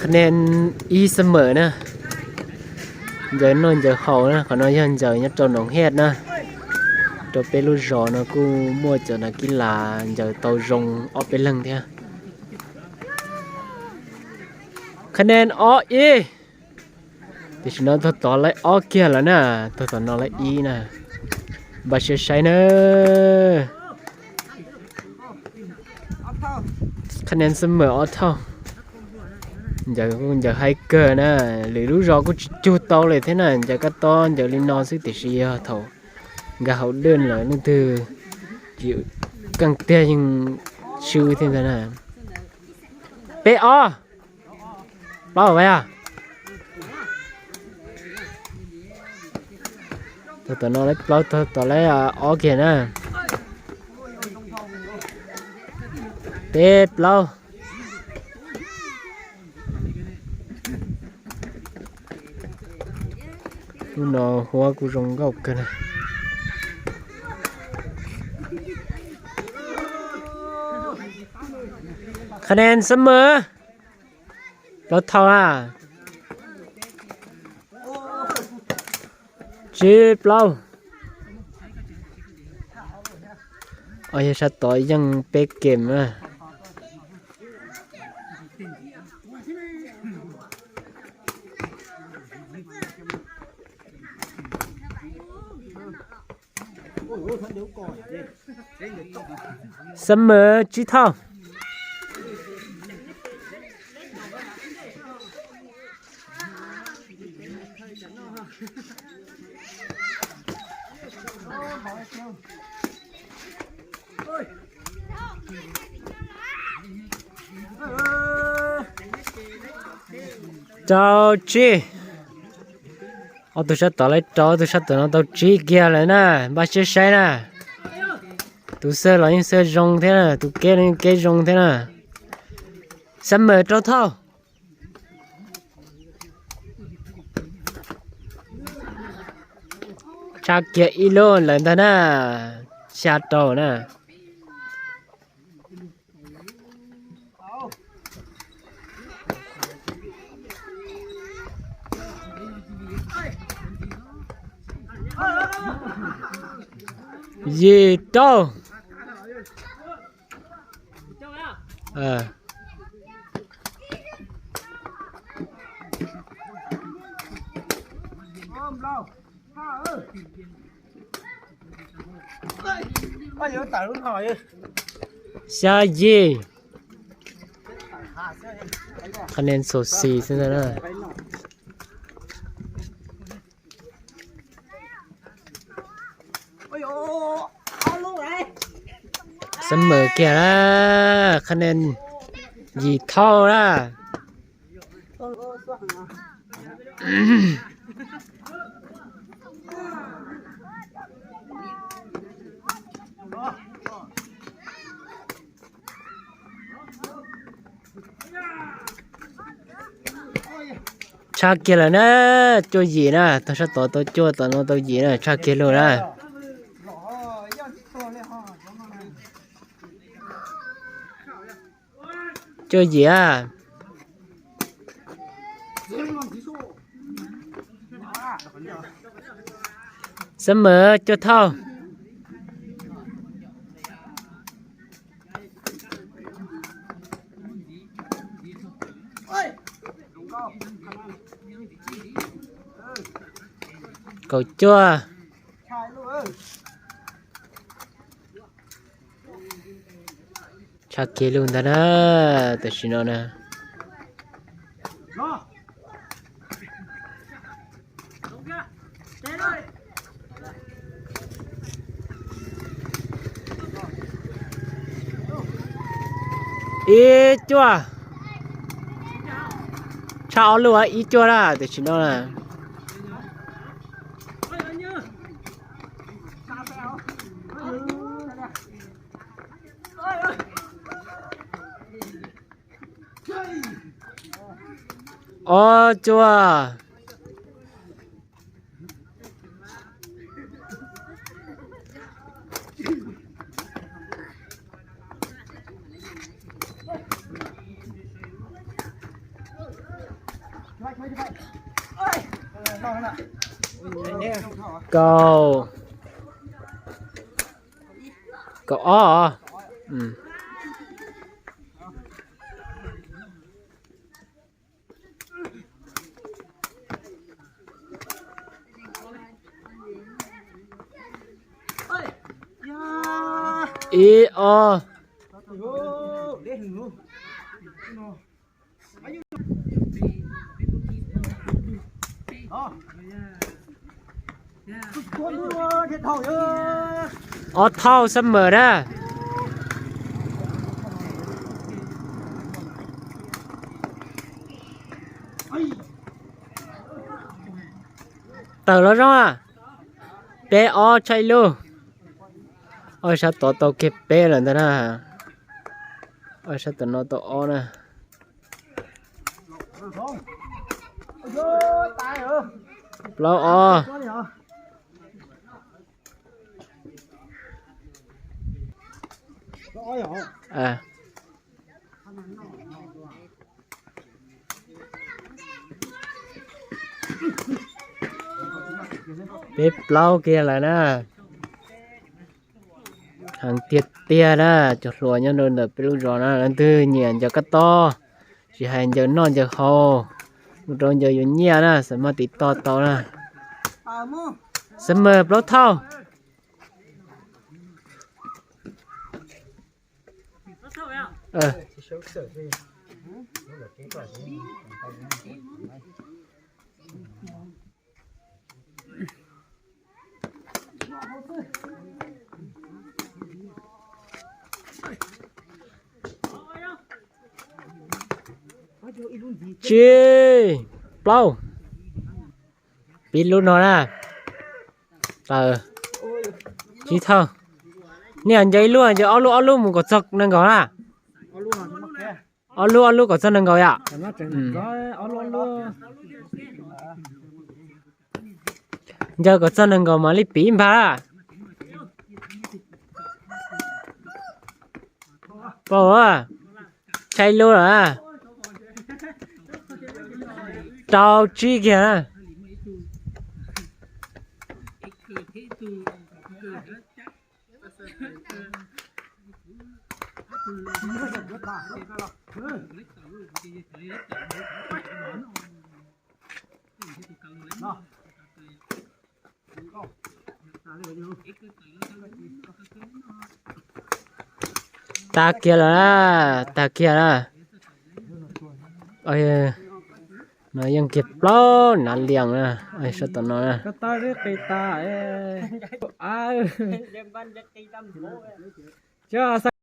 Khab nees ib xab mawm na. Ncaws noj ncaws haus na, qhov no yog ncaws nyob rau Noov Hej na. Rau peb lub zos no kuj muaj cov nas kib las ncaws tau zoo ob peb leeg thiab. Khab nees ob ib. Tam sim no tog tod laib ob kiag lawm na, tog tom no laib ib na. Npaj siab saib na. Khab nees xab mawm ob thauj. Ncaws kuj ncaws haib kawg na, lwm lub zos kuj tsis cug tau li thiab na, ncaws kab tob ncaws li no xwb tiam sis yog thaum nkag hauv dej lawm leej twg tsis keej tiag yeej swb thiab ntag na. Peb ob. Plaub a. Tog tom no laib plaub, tog tom laib ob kiag na. Peb plaub. Lub no huab kuj zoo nkauj kawg na. Khab nees xab mawm plaub thauj na. Tsib plaub. Os, yog sab tod yeej peb kem na. Xab mawm tsib thauj. Rau tsib. Ob tug sab tod laib rau, ob tug sab tom no tau tsib kiag lawm na, npaj siab saib na. Tus xawj los yeej xawj zoo thiab na, tus keb los yeej keb zoo thiab na. Xab mawm rau thauj. Tshaj kiag ib lub lawm ntag na, xya rau na. Yim rau. Xya yim. Qhov neeg xyuam xim xwb ntag na. Xab mawm kiag na, qhov neeg yim thauj na. Tshaj kiag lawm na, cuaj yim na, tog sab tod tau cuaj, tom no tau yim na, tshaj kiag lawm na. Cuaj yim a. Xab mawm cuaj thauj. Kaum cuaj. Tshaj kiag lawm ntag na, tam sim no na. Ib cuaj. Tshaj ob lub ib cuaj na, tam sim no na. Ob cuaj. Kaum, kaum ob. Ib ob. Ob thauj xab mawm na. Tawm los zoo a. Peb ob tshaj ib lub. Ob sab tod tau kiag peb lawm ntag na. Ob sab tom no tau ob na. Plaub ob. Peb plaub kiag lawm na. Heev tiag tiag na, cov hluas nyob rau ntawm peb lub zos na, leej twg nyiam ncaws kab tob, tsis hais ncaws noj ncaws haus, mus rau ncaws yuav nyiaj na, xav maj tiv toj tau na. Xab mawm plaub thauj. Tsib, plaub. Pib lub no na. Tawm. Tsib thauj. Nej ncaws ib lub, ncaws ob lub, ob lub mus kom txog nees nkaum na. Ob lub, ob lub kom txog nees nkaum yom. Ncaws kom txog nees nkaum mam li piv npag na. Pau, tshaib lub lawm. Rau tsib kiag na. Tag kiag lawm na, tag kiag na. No yeej kiag plaub nav lias na, sab tom no na.